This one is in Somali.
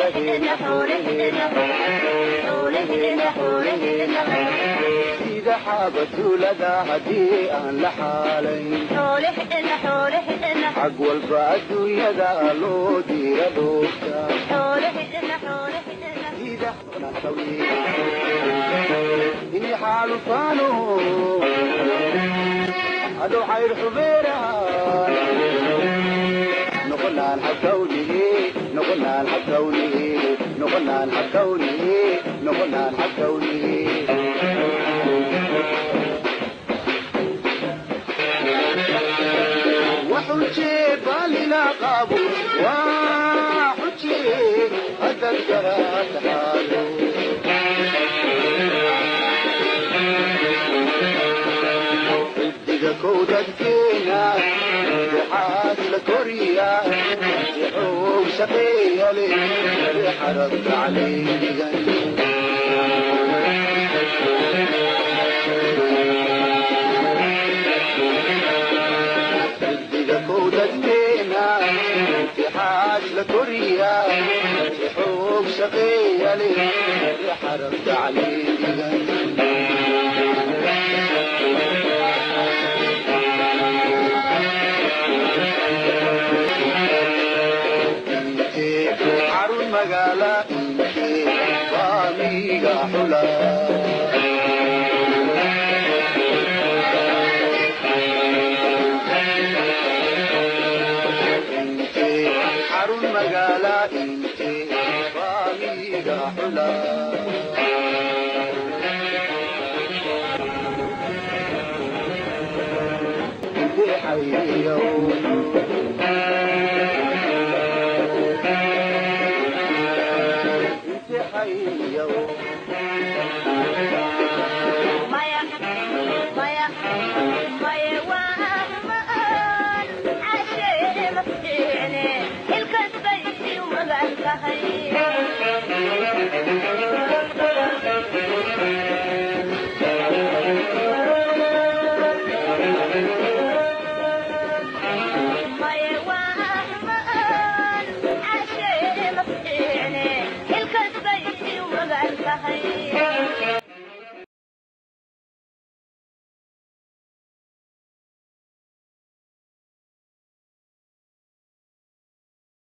Xoolaheena, xoolaheena, xoolaheena, xoolaheena. Sida xaabatuulada haddii aan la xaalayn. Xoolaheena, xoolaheena. Xag walba adduunyada loo diira dhoofta. Xoolaheena, xoolaheena. Sida inay xaalufaano adow xayr xubeeraan noqonaan xagkawnihi, noqonaan xagkawnihi, noqonaan xagkawnihi, noqonaan xagkawnihi. Waxujee baalila qabo, waa xujee hadad garaataxaalo. Xidiga kowdadkeena dixaas la koriya, xoog shaqeeyale xarab tacliimigan. Xidiga kowdadkeena imtixaas la koriya, xoog shaqeeyale xarab tacliimigan. Xarun magaala intee baamiga xula. Xarun magaala intee baamiga xula. Intee xayiyow